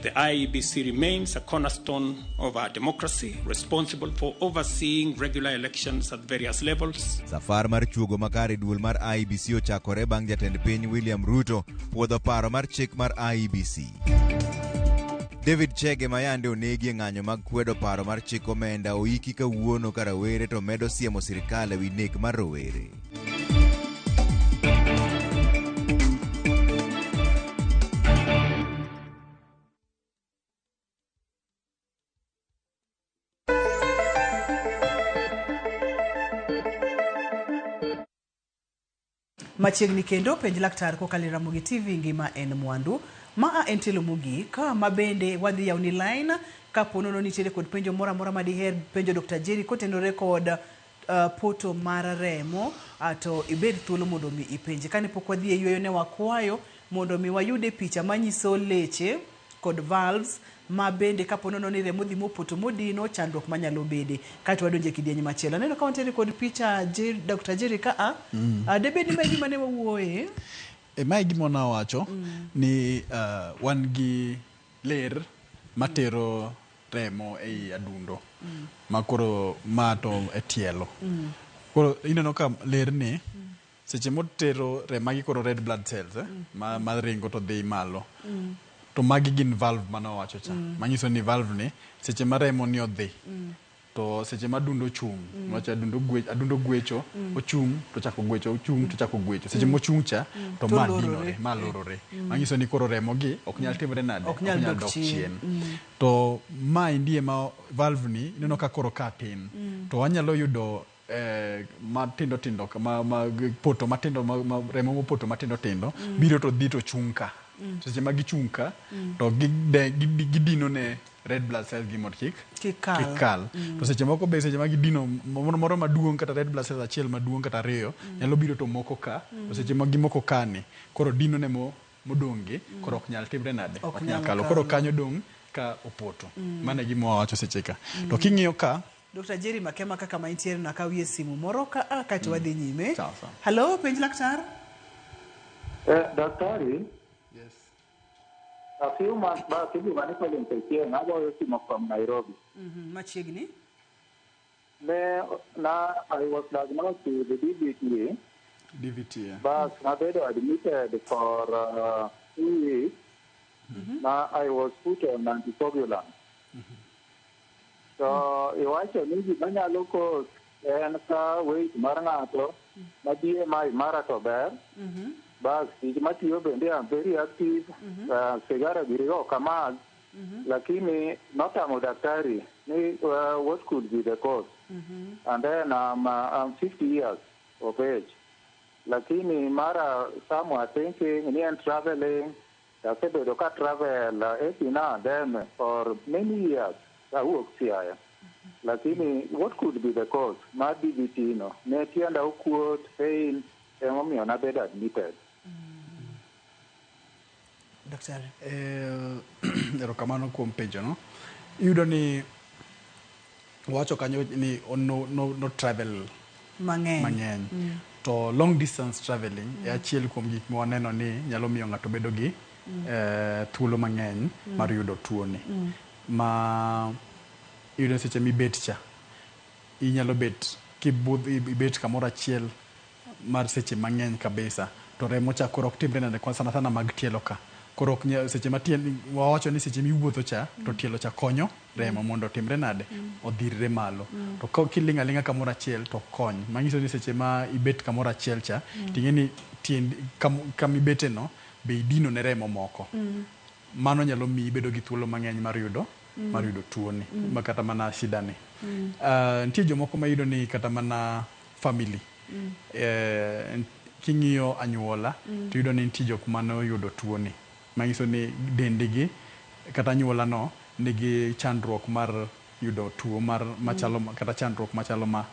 The IEBC remains a cornerstone of our democracy, responsible for overseeing regular elections at various levels. Safar mar chuogo makare duol mar IEBC ochakore bang' jatend piny William Ruto puodho paro mar chik mar IEBC. David Chege mayande onegi e ng'anyo mag kwedo paro mar chik omenda oiki kawuono ka rawere to medo siemo sirikal ewi nek mar rowere. Machiegni kendo penj laktar kokalo e Ramogi TV ngima en mwandu. Maa en tielo mogik ma bende wadhi yawni line kapo nono nitiere kod penjo moro amora madiher penjo Dr. Jerry kotenore kod poto mar remo to ibed thuolo mondo mi ipenje. Kane pok wadhi e yueyo ne wakwayo mondo mi wayude picha manyiso leche kod valves ma bende kapo nono ni remo dhi mopoto modino chandruok manyalo bede. Kaeto wadonje e kidieny machielo. Aneno ka wantiere kod picha Dr. Jerry ka a. Debed ni mae gima ne wawuoye. E mae gima nawacho ni wan gi ler matero remo ei adundo ma koro ma to e tielo. Koro ineno ka ler ni seche motero remo magi koro red blood cells ma ringo to dhi malo. To magi gin valve mane owacho cha. Manyiso ni valve ni seche ma remo ni odhi To seche ma adundo chung', niwach adundo gwecho, ochung' to chako gwecho, ochung' to chako gwecho. Seche mochung' cha to To ma lorore. dinore, ma lorore. Manyiso ni koro remo gi ok nyal timre nade, Ok nyal dok chien. To ma endi ema valve ni ineno ka koro ka tin. To wanyalo yudo matindo tindo ma poto matindo ma remo mopoto matindo tindo biro to dhi to chung' ka. Seche ma gichung' ka to gidino ne red blood cells gi mondo kik Kik kal. kik kal. To seche moko be seche ma gidino moro maduong' kata red blood cells achiel maduong' kata ariyo nyalo biro to moko ka. To seche ma gimoko ka ni koro dino ne modong' gi koro ok nyal timre nade, Ok ok nyal nyal kalo. Koro kalo. kanyo dong' ka opoto. Mano e gima wawacho seche ka. To king'iyo ka Dr. Jerry Makema kaka ma intiere no akawie simu moro ka a kaeto wadhi nyime. Sawa, sawa. Hello, penj laktar. Daktari. Yes. A few months back, iluonga ni Collins Ochieng', agoyo simu from Nairobi. Machiegni. Ne, na, I was diagnosed with DVT. DVT, yeah. But nabedo admitted for 2 weeks. Na I was put on anticoagulant. So iwacho ni gima nyalo cause en ka weight mar ng'ato ma BMI mara to ber. Bas tich matiyo bende am very active. Sigara giri ok amadh. Lakini notamo daktari ni what could be the cause. And then I'm 50 years of age. Lakini mara some were thinking ni en traveling. Asebedo ka travel every now and then for many years. Awuok Siaya. Lakini what could be the cause? Mar DVT no. Ne tienda okuot, pain, emomiyo nabedo admitted. Daktari. Erokamano kuom penjo no. Iyudo ni wacho kanyo ni no travel mang'eny. Mang'eny. To long distance traveling e achiel kuom gik ma waneno ni nyalo miyo ng'ato bedo gi thuolo mang'eny mar yudo tuoni. Ma iyudo seche mibet cha, inyalo bet kibudh ibet kamoro achiel mar seche mang'eny kabisa to remo cha koro ok timre nade kwa sana sana mag tielo ka. Koro ok nyal seche ma wawacho ni seche miwuotho cha to tielo cha konyo remo mondo otimre nade, odhirre malo. To ka kiling' aling'a kamoro achiel to ok kony. Manyiso ni seche ma ibet kamoro achiel cha ting'e ni tiendi kamibete no be idino ne remo moko. Mano nyalo miyi bedo gi thuolo mang'eny mar yudo mar yudo tuoni ma kata mana shida ni. Nitie jomoko ma iyudo ni kata mana family king'iyo anyuola to iyudo ni nitie jok mane oyudo tuoni. Manyiso ni dendgi kata anyuola no nigi chandruok mar yudo tuo mar machalo kata chandruok machalo ma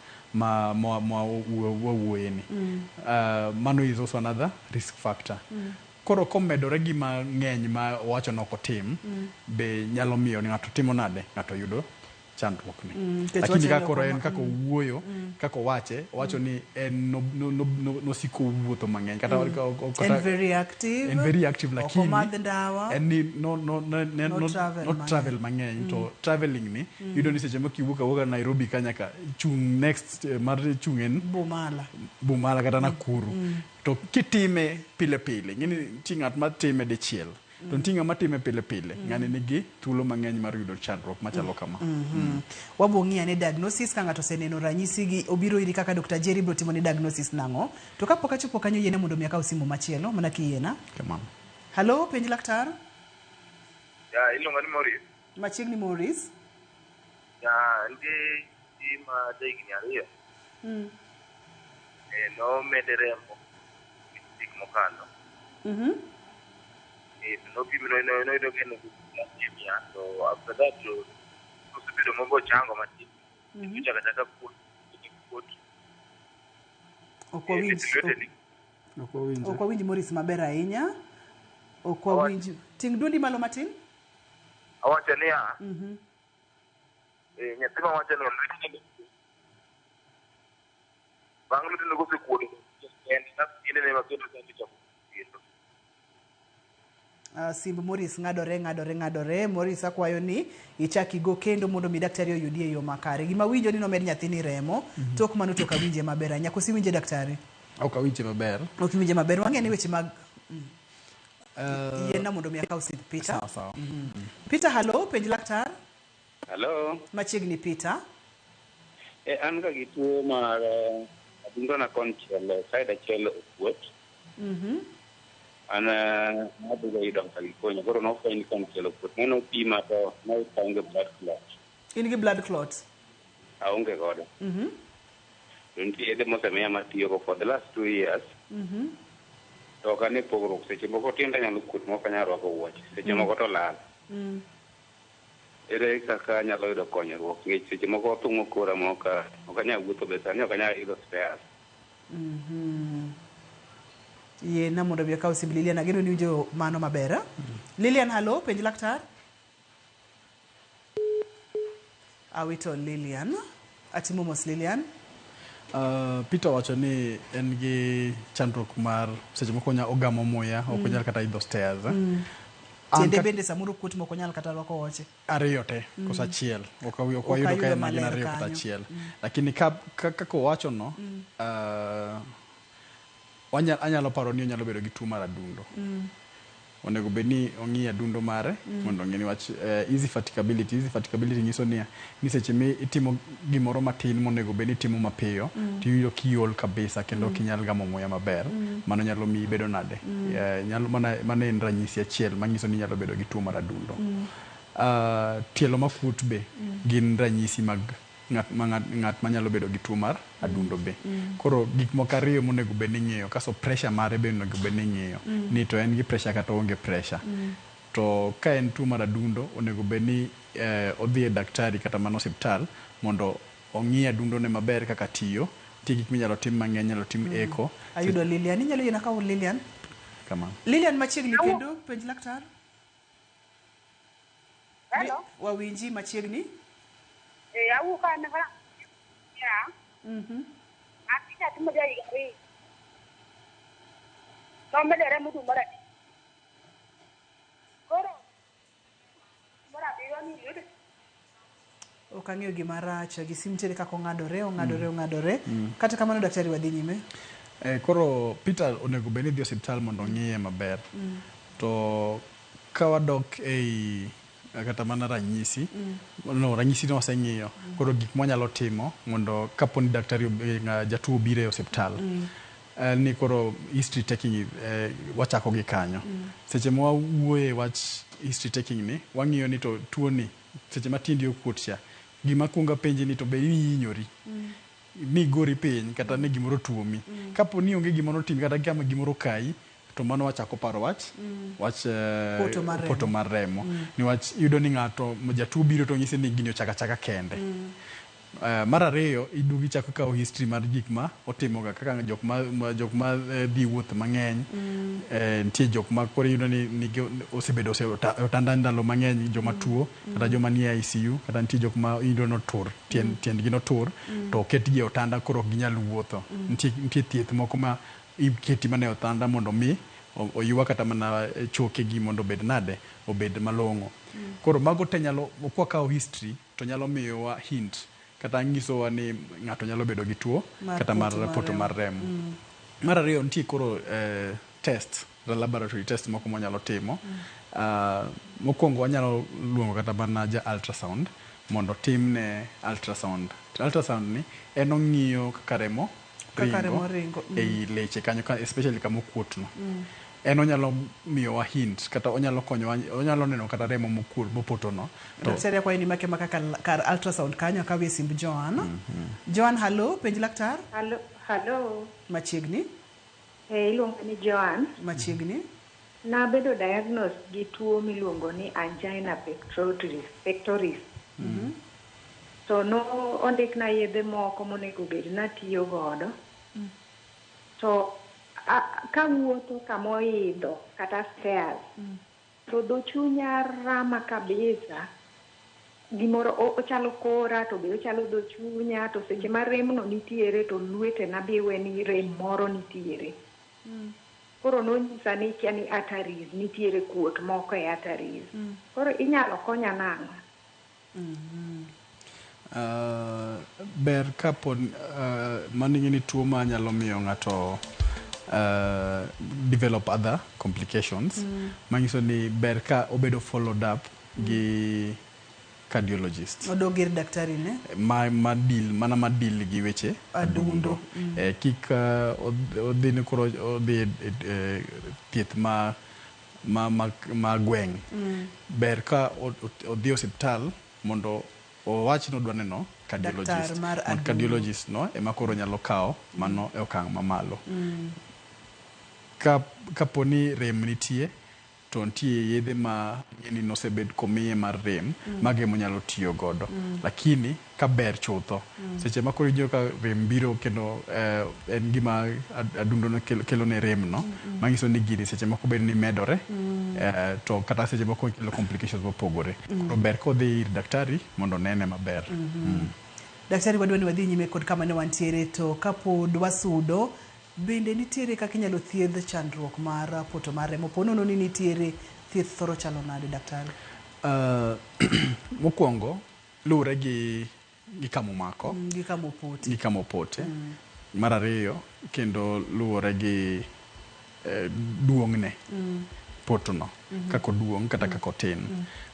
wawuoye ni. Mano is also another risk factor. Koro komedore gi mang'eny ma owacho ni ok otim, be nyalo miyo ni ng'ato timo nade, ng'ato yudo chandruok ni. Nikech Lakini wacho ka ni koro ok en kaka owuoyo, kaka owache, owacho ni en nosiko wuotho mang'eny kata En very active. En very active, Ok lakini omadh ndawa. en ni No travel no mang'eny. travel mang'eny. To traveling ni iyudo ni seche moko iwuok awuoka Nairobi ka nyaka chung' next mar chung' en Bumala. Bumala kata Nakuru. To kitime pile pile, ing'e ni nitie ng'at matime dichiel. To nitie ng'ama time pile pile, ng'ani nigi thuolo mang'eny mar yudo chandruok machalo kama. Wabo ng'iyo ane diagnosis ka ng'ato oseneno ranyisi gi obiro iri kaka Dr. Jerry biro timo ne diagnosis nang'o. To kapok achopo kanyo yiene mondo mi akaw simu machielo mana kiyiena. Kamano. Hello, penj laktar. Ya, iluonga ni Maurice. Machiegni Maurice. Ya, nitie gima jahigni 2. Nomede remo wik mokalo. Nopim noyudo ka en gi anemia, to after that to osebedo mochango matin. Ochako achaka kuot, kuot. Ok wawinj. Lwetene. Ok wawinj Maurice maber ahinya. Ok wawinj. Ting' duondi malo matin. Awacho niya, nyathi mawacho ni lwetene bang' lwetene kosekuodo kende, tiendene ma kendo chako kendo. Simb Maurice ng'adore. Maurice akwayo ni ichak igo kendo mondo mi daktari oyudi e yo makare. Gima winjo ni nomed nyathini remo, tok mano to ok awinje maber ahinya. Koso iwinje daktari? Ok awinje maber. Ok iwinje maber. Wang'e ni weche mag yiena mondo mi akaw simb Peter. Sawa, sawa. Peter, hello, penj laktar. Hello. Machiegni Peter. An ga gi tuo mar adundona konchiel, side achiel okuot. An adhiga yudo California, koro nofweny ni konchiel okuot. Mane opima to noyud ka aonge blood clot. In gi blood clot? Aonge godo. To nitie yedhe mosemiya matiyogo for the last 2 years. To ok ane pogruok. Seche moko tienda nyalo kuot ma ok anyal rwako wuoche. Seche moko to lal. Ere kaka anyalo yudo konyruok? Nikech seche moko othung'o kora ma ok anyal wuotho be sani ok anyal idho stairs. Yiena mondo mi akaw simb Lilian. Ageno ni iwinjo mano maber. Eh? Lilian, halo, penj laktar. Awito Lilian. Atimo mos Lilian. Peter wacho ni en gi chandruok mar seche moko ogamo muya, ok onyal kata idho stairs. An Tiende bende samoro kuot mok onyal kata rwako wuoche. Ariyo te koso achiel ok wayudo ka Okayudo en gin maler ariyo kata kanyo. achiel, lakini kaka owacho no, anyalo paro ni onyalo bedo gi tuo mar adundo. Onego bed ni ong'i adundo mare mondo ong'e ni wach easy fatigability nyiso niya ni seche mi itimo gimoro matin monego bed ni itimo mapiyo tiyudo kiol kabisa kendo ok inyal gamo muya maber. Mano nyalo miyi bedo nade? Nyalo mano en ranyisi achiel manyiso ni inyalo bedo gi tuo mar adundo. Tielo makuot be gin ranyisi mag ng'at manyalo bedo gi tuo mar adundo be. Koro gik moko ariyo monego bed ni ing'iyo kaso pressure mare be onego bed ni ing'iyo ni to en gi pressure kata oonge pressure. To ka en tuo mar adundo, onego bed ni odhi e daktari kata mana osiptal mondo ong'i adundo ne maber kaka tiyo. Nitie gik minyalo tim mang'eny, inyalo tim echo. Ayudo Lilian. Inyalo yiena kawo Lilian? Kamano. Lilian machiegni kendo penj laktar. Hello. Wawinji machiegni. Awuok an ka ya. An gi nyathi ma ja higa 2. Nomedore modong' mar 3. Koro mar 7 ni yud Ok ang'eyo gima rach gi sim, nitiere kaka ong'adore, ong'adore, ong'adore. Kata kamano, daktari, wadhi nyime. Koro Peter onego bed ni dhi osiptal mondo ong'iye maber. To ka wadok ei kata mana ranyisi, no ranyisi no waseng'iyo. Koro gik mwanyalo timo mondo kapo ni daktari jatuo obiro e osiptal, ni koro history taking, wachako gi kanyo. Seche ma wawuoye wach history taking ni, wang'iyo ni to tuo ni seche ma tiendi okuot cha, gima kuongo apenji ni to be ihinyori? Ni gori piny kata ni gimoro tuomi? Kapo ni onge gimoro otimi kata kama gimoro okayi, to mano wachako paro wach wach poto mar remo. Poto mar remo. Niwach iyudo ni ng'ato jatuo biro to ng'ise ni gini ochako achaka kende. Mar ariyo, iduogo ichako kawo history mar gik ma otimoga kaka jok ma dhi wuoth mang'eny. Nitie jok ma koro iyudo ni nigi osebedo e otanda ndalo mang'eny, joma tuo kata joma nie ICU, kata nitie jok ma iyudo notur tiendgi notur to oketgi e otanda, koro ok ginyal wuotho. Nitie thieth moko ma iketi mana e otanda mondo mi oywa kata mana chokegi mondo obed nade, obed malong'o. Koro mago te nyalo kwakawo history to nyalo miyowa hint kata nyisowa ni ng'ato nyalo bedo gi tuo mar kata mar poto mar poto remo. Mar remo. Mar ariyo, nitie koro test, laboratory test moko mwanyalo timo. Mokwongo wanyalo luongo kata mana ja ultrasound mondo timne ultrasound. To ultrasound ni en ong'iyo kaka remo Kaka remo ringo. Ei leche kanyo ka, especially kama okuot no. En onyalo miyowa hint kata onyalo konyowa, onyalo neno kata remo mokuot mopoto no to Daktari, akwayo ni make maka kar ultrasound kanyo akawie simb Joan. Joan, hallo, penj laktar. Hallo, hallo. Machiegni. Iluonga ni Joan. Machiegni. Nabedo diagnosed gi tuo miluongo ni angina pectoris. To no ondikna yedhe moko monego bed natiyo godo. To kawuotho kamoidho kata stairs, to dho chunya rama kabisa. Gimoro ochalo kora to be ochalo dho chunya, to seche ma remno nitiere to lwetena be we ni rem moro nitiere. Koro nonyisa ni kia ni arteries nitiere kuot moko e arteries. Koro inyalo konya nang'o? Ber kapo mano ing'e ni tuo ma nyalo miyo ng'ato develop other complications, manyiso ni ber ka obedo followed up gi cardiologist. Odog ir daktari ne? Ma deal, mana ma deal gi weche adundo. Kik odhi ni koro odhi thieth ma gweng'. Ber ka odhi osiptal mondo owach ni odwa neno cardiologist. Cardiologist no ema koro nyalo kawo mano e okang' mamalo. Kapo ni rem nitie, to nitie yedhe ma ng'eni nosebed komiye mar rem, mago ema onyalo tiyo godo. Lakini ka ber chutho, seche ma koro iwinjo ka rem biro kendo en gima adundo no kelo ne rem no, manyiso ni gini seche moko bedo ni medore, to kata seche moko kelo complications mopogore. Koro ber kodhi ir daktari mondo onene maber. Daktari, wadwa ni wadhi nyime kod kama ne wantiere, to kapod wasudo, bende nitiere kaka inyalo thiedh chandruok mar poto mar remo? Po nono ni nitiere thieth, thoro chalo nade, daktari? Mokwongo luwore gi kamomako, gi kamopote. Gi kamopote. Mar ariyo kendo luwore gi duong'ne potono, kaka oduong' kata kaka otin.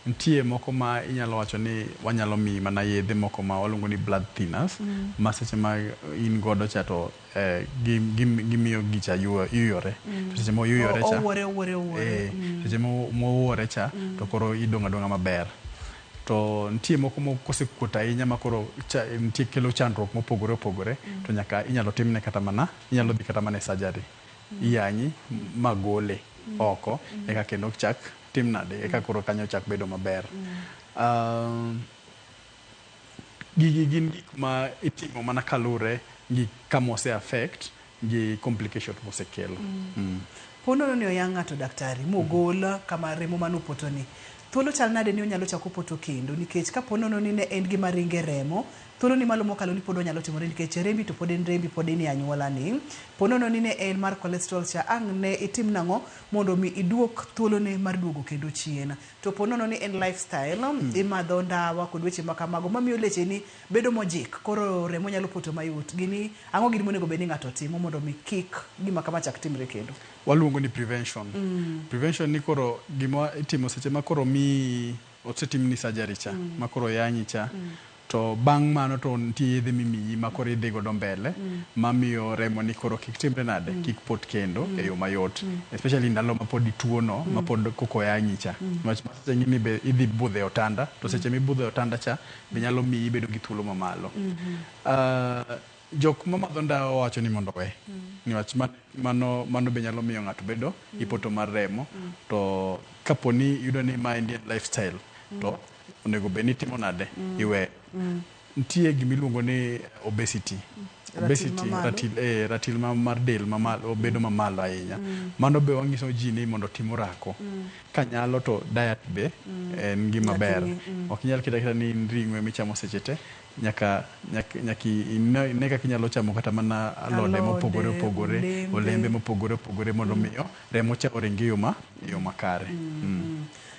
Nitie moko ma inyalo wacho ni wanyalo miyi mana yedhe moko ma waluongo ni blood thinners, ma seche ma in godo cha to gimiyo gicha yuyore. To seche moyuyore cha, owuore. Seche mowuore cha to koro idong' adong'a maber. To nitie moko kosekuot ahinya ma koro nitie kelo chandruok mopogore opogore, to nyaka inyalo timne kata mana, inyalo dhi kata mana e surgery. Iyanyi magole oko, eka kendo chak tim nade, eka koro kanyo chak bedo maber. Gigi gin gik ma itimo mana kaluwore gi kama ose affect gi complication mosekelo. Po nono ni oyang' ng'ato, daktari, mogol kama remo manopoto ni, thuolo chal nade ni onyalo chako poto kendo? Nikech kapo nono ni ne en gima ringe remo, thuolo ni malo mokalo ni pod onyalo timore, nikech rembi to pod en rembi, pod en e anyuola ni. Po nono ni ne en mar cholesterol cha, ang' ne itim nang'o mondo mi iduok thuolone mar duogo kendo chien? To po nono ni en lifestyle, imadho ndawa kod weche ma kamago mamiyo lecheni bedo mojik, koro remo nyalo poto mayot. Gini ang'o gini monego bed ni ng'ato timo mondo mi kik gima kama chak timre kendo? Waluongo ni prevention. Prevention ni koro gima itimo seche ma koro mi osetimni surgery cha, ma koro yanyi cha, to bang' mano to nitie yedhe mimiyi ma koro idhi godo mbele, mamiyo remo ni koro kik timre nade, kik pot kendo e yo mayot, especially ndalo ma pod ituo no, ma pod koko yanyi cha. Niwach seche ng'ini be idhi budho e otanda, to seche mibudho e otanda cha be nyalo miyi ibedo gi thuolo mamalo. Jok mamadho ndawa wacho ni mondo owe, niwach mano be nyalo miyo ng'ato bedo gi poto mar remo. To kapo ni iyudo ni ma en lifestyle, to onego bed ni itimo nade, iwe. Nitie gimiluongo ni obesity. Obesity, ratil mar del mamalo, obedo mamalo ahinya. Mano be wanyiso ji ni mondo otim orako. Kanyalo to diet be en gima ber. Ok inyal keta kata ni in ring'o ema ichamo seche te, nyaka ine kaka inyalo chamo kata mana alode mopogore opogore, olembe mopogore opogore, mondo miyo remo cha oring e yo makare.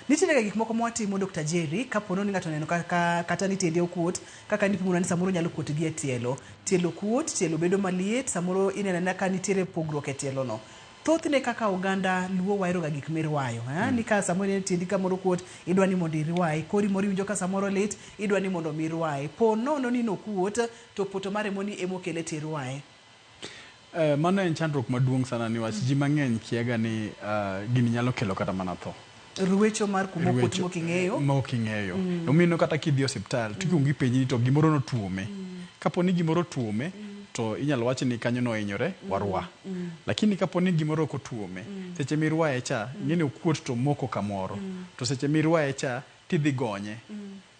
Nitiere ga gik moko mwatimo, Dr. Jerry, kapo ni ng'ato oneno kata ni tiende okuot, kaka nipimo ni samoro nyalo kuot gi e tielo. Tielo kuot, tielo bedo maliet, samoro ineno anena ka nitiere pogruok e tielo no. Thothne kaka oganda Luo wahero ga gik mirwayo, ni ka samoro ineno tiendi kamoro kuot, idwa ni mondo irwaye, kori moro iwinjo ka samoro lit, idwa ni mondo mi irwaye. Po nono ni nokuot, to poto mar remo ni emokele tirwaye. Mano en chandruok maduong' sana, niwach ji mang'eny kiaga ni gini nyalo kelo kata mana tho. Ruecho mar kuma okuot mok ing'eyo. Mok ing'eyo. Omiyo kata kidhi e osiptal, tikuongo ipenji ni to gimoro notuome. Kapo ni gimoro otuome, to inyalo wach ni kanyo nohinyore, warwa. Lakini kapo ni gimoro ok otuome, seche mirwaye cha, ing'e ni okuot to moko kamoro. To seche mirwaye cha, tidhi gonye.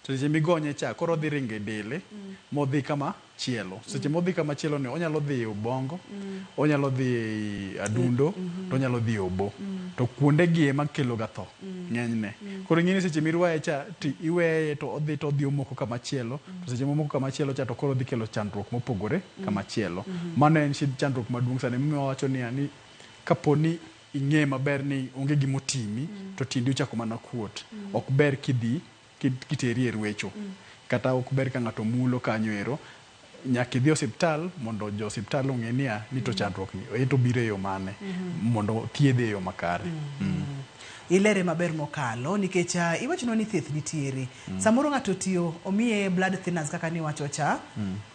To seche migonye cha, koro odhi ringo e dele, modhi kama chielo. Seche modhi kama chielo ni, onyalo dhi e obongo, onyalo dhi e adundo, to onyalo dhi e obo. To kuonde gi ema kelo ga tho, ng'enyne. Koro ing'e ni seche mirwaye cha, to iweye to odhi omoko kama chielo, to seche momoko kama chielo cha, to koro odhi kelo chandruok mopogore kama chielo. Mano en chandruok maduong' sana. Emomiyo wawacho niya, ni kapo ni ing'e maber ni onge gima otimi, to tiendi ochako mana kuot. Ok ber kidhi kiteri e ruecho. Kata ok ber ka ng'ato mulo kanyo ero, nyaka idhi osiptal mondo jo osiptal ong'e niya ni to chandruok ni en to biro e yo mane, mondo thiedhe e yo makare. Ilere maber mokalo nikech iwachonwa ni thieth nitiere. Samoro ng'ato otiyo omiye blood thinners kaka niwacho cha.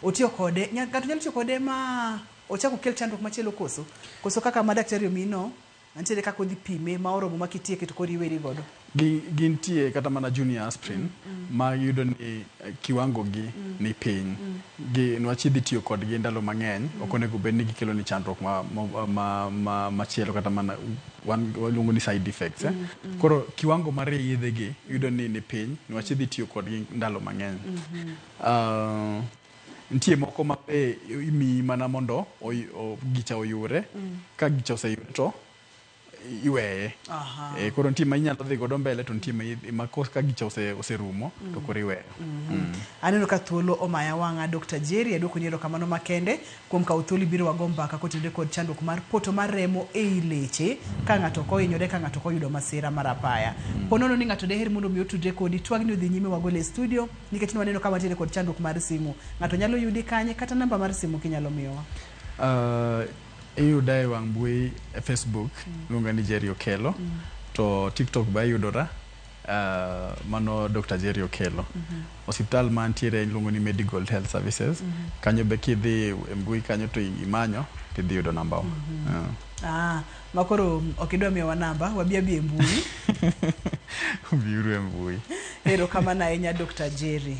Otiyo kode, ng'ato nyalo tiyo kode ma ochako kel chandruok machielo koso? Koso kaka ma daktari omiyi no, nitiere kaka odhi pime ma oromo ma kitieke to koro iweri godo. Gintie kata mana junior aspirin ma yudo ni kiwango gi ni piny. Gi niwach idhi tiyo kodgi ndalo mang'eny, ok onego bed ni gikelo ni chandruok ma machielo kata mana wan waluongo ni side effects. Koro kiwango mar yedhe gi yudo ni ni piny niwach idhi tiyo kodgi ndalo mang'eny. Nitie moko ma be imiyi mana mondo gicha oyure. Ka gicha oseyure to iweye. Koro nitie ma inyalo dhi godo mbele to nitie ma ka gicha oserumo to koro iweyo. Aneno ka thuolo omaya wang'a Dr. Jerry, aduokoni erokamano makende kuom kawo thuolo ibiro wago mbaka kotenore kod chandruok mar poto mar remo ei leche ka ng'ato ok ohinyore, ka ng'ato ok oyudo masira mar apaya. Po nono ni ng'ato deher mondo mi otudre kodi, twagni odhi nyime wagole e studio nikech ne waneno ka wantiere kod chandruok mar simu. Ng'ato nyalo yudi kanye kata namba mar simu kinyalo miyowa? Iyuda e wang' mbui e Facebook, iluonga ni Jerry Okello. To TikTok be ayudora, mano Dr. Jerry Okello. Osiptal mantiere iluongo ni Medigold Health Services. Kanyo be kidhi e mbui kanyo to imanyo tidhi yudo namba wa. Ah, makoro ok idwa miyowa namba, wabi abi e mbui. Biuru e mbui. Erokamano ahinya Dr. Jerry.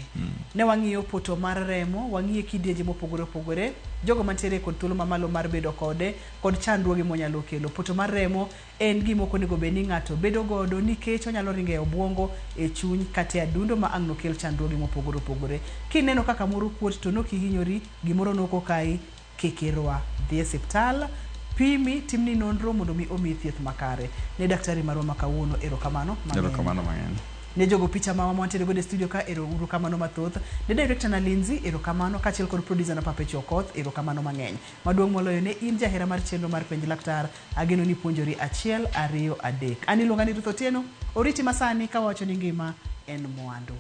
Ne wang'iyo poto mar remo, wang'iye kidienje mopogore opogore, jogo mantiere kod thuolo mamalo mar bedo kode, kod chandruoge monyalo kelo. Poto mar remo en gima ok onego bed ni ng'ato bedo godo nikech onyalo ringo e obuongo, e chuny kata e adundo ma ang' nokel chandruoge mopogore opogore. Kineno ka kamoro kuot to nok ihinyori, gimoro nok okayi, kik irwa. Dhi e osiptal, pimi, timni nonro mondo mi omiyi thieth makare. Ne daktari marwa ma kawuono, erokamano mang'eny. Erokamano mang'eny. Ne jogo picha mawa mantiere godo e studio ka, ero uru kamano mathoth. Ne director na Lindsay, erokamano, kaachiel kod producer na Papecho Okoth, erokamano mang'eny. Maduong' moloyo ne in jahera mar chenro mar Penj Laktar, ageno ni puonjori 1, 2, 3. An iluonga ni Ruth Otieno, oriti masani kawacho ni ngima en mwandu.